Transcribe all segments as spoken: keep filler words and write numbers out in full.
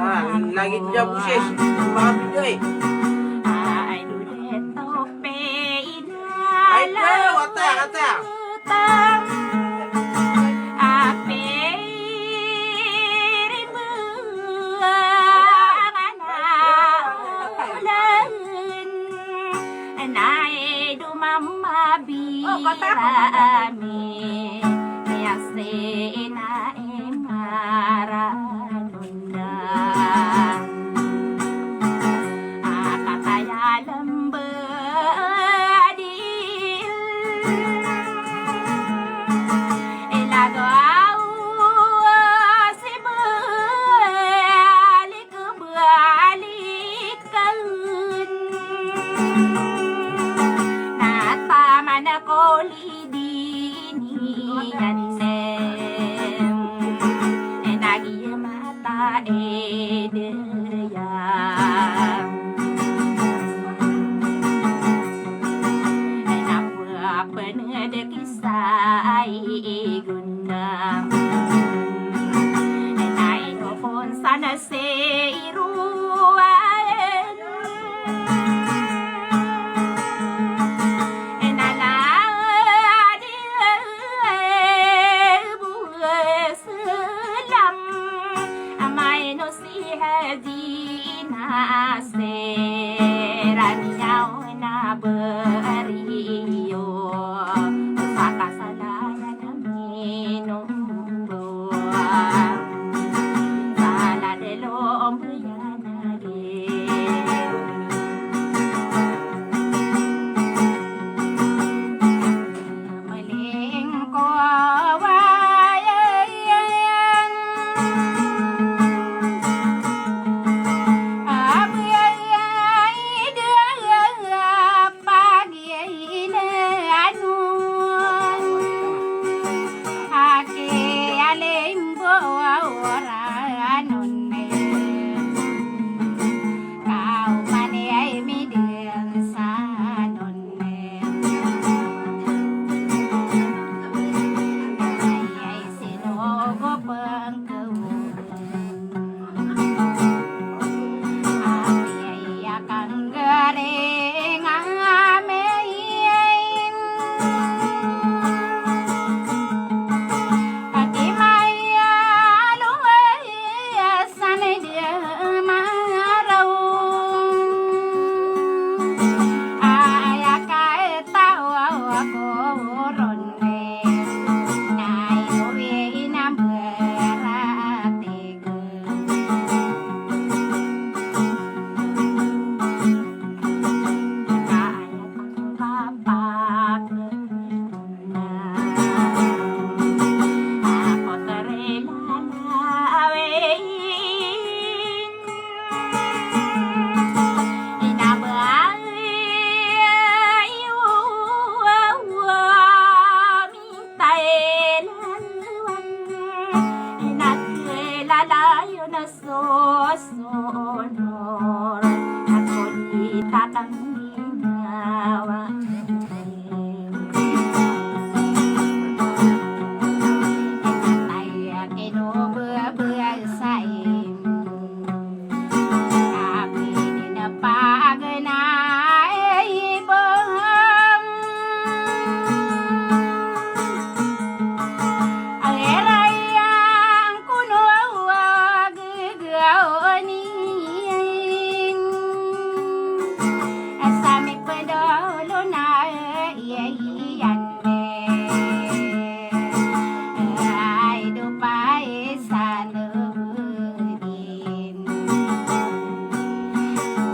Ah, lagid niyan, boses. Mga biday. Ay, daw, wata, wata. Na ido mama birami, miyasi na i Maranon da. A kataya lamba di ilagaw si balik kabalikan. Na taman ako lidi niyan sen. Ena giya mata idaya. Ena pwapwene de kisa iguna. Ena ino pon sana seiruan. Ena ladi buwe selam. Amay no si Haji Nasir, aniyaw na beriyo. Sa kasalayan a minombo. Sa ladelo ombeyan a di. Maling ko wayan. Abiyay da pagi Ina anu aki alimbo ora anun ne. Kau mani ai midin sanun ne. Ai ai sinogo pengkeu. Apiya kanggaring amin. Pati maya luway asan di maraw. Aya kay tawa koron. Tae lalawan, inakilalayo na sosonor, ako di tatang ginawa. Inatay a kinobebesay. Kapiya di na paganay bang. Ay rayang kuno agagaw ni. Asami pedolo na iyan. Ay do paisan do budin.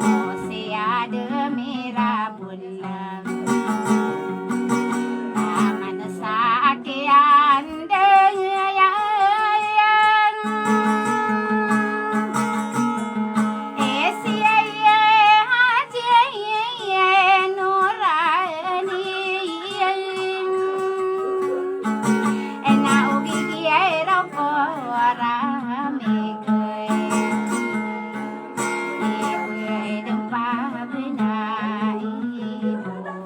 O siya de mirabulang. Aman sa akiyan de yan. E siya ye hati ye nurani. Ena ogigiyay raw ko rami kay. Iway dn pabnay bo.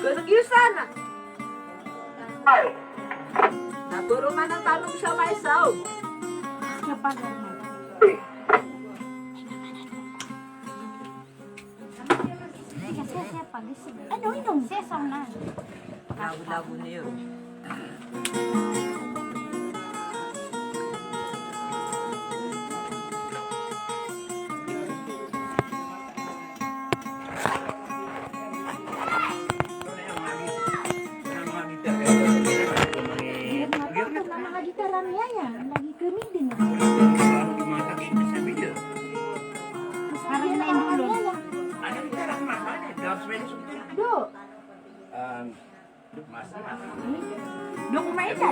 Kena kiyo sana. Ay. Na poro man ang tanong sa maisaw. Ano, inom? Sesang na. Lago-lago niyo. Parang na indulon. Do. Mas na. Dok, kumain ka?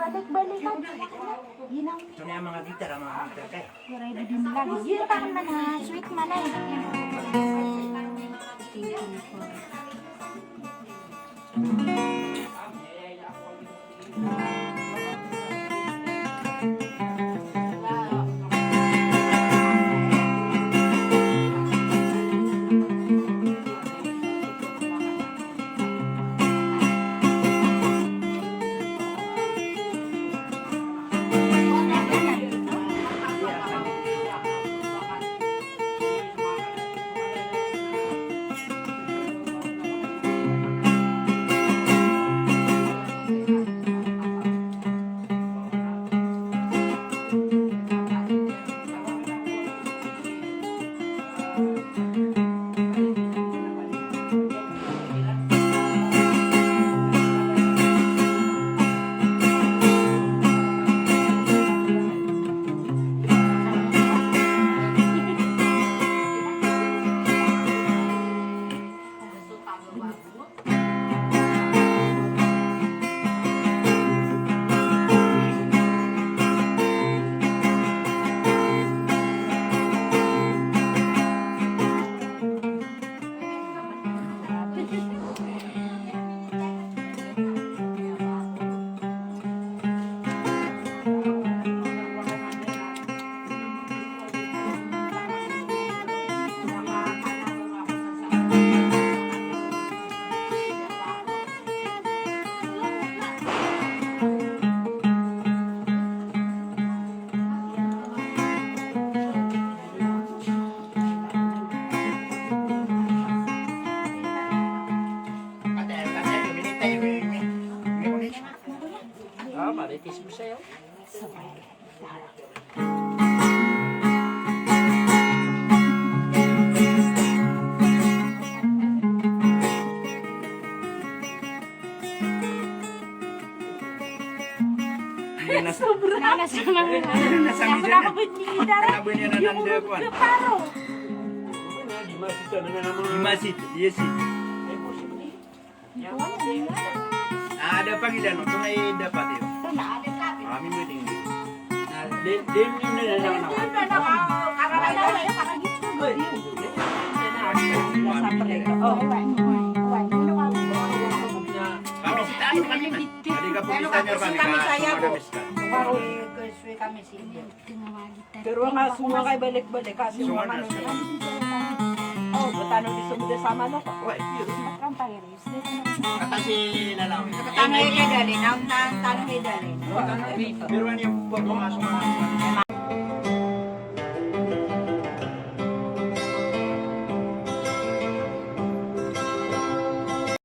Balik-balik ka. Ini ang mga gitar, mga gitar kay. Yun, parang mga sweet man eh. Ah, marites mo sa'yo. Sobra. Nasa lang. Nasa lang. Ako na ako ba ni Dara? Ano ba niya na yung nanda, kuwan? Paro. Di masita, yes, it. Ah, ada pag ilan, ito na i dapat yun. Kami mo din. Ah, di, di, di, di, di, di, di. Kami si tayo, kami na. Hindi ka po kita niya, kami ka, kami sa. Pero nga, suma kay balik-balik, kasi suma na, suma. Oh, butano di sumida sa mano. Kata si Lalaw. Tano i dali, na, na, tano i dali. Pero ano yung pagkakas mo?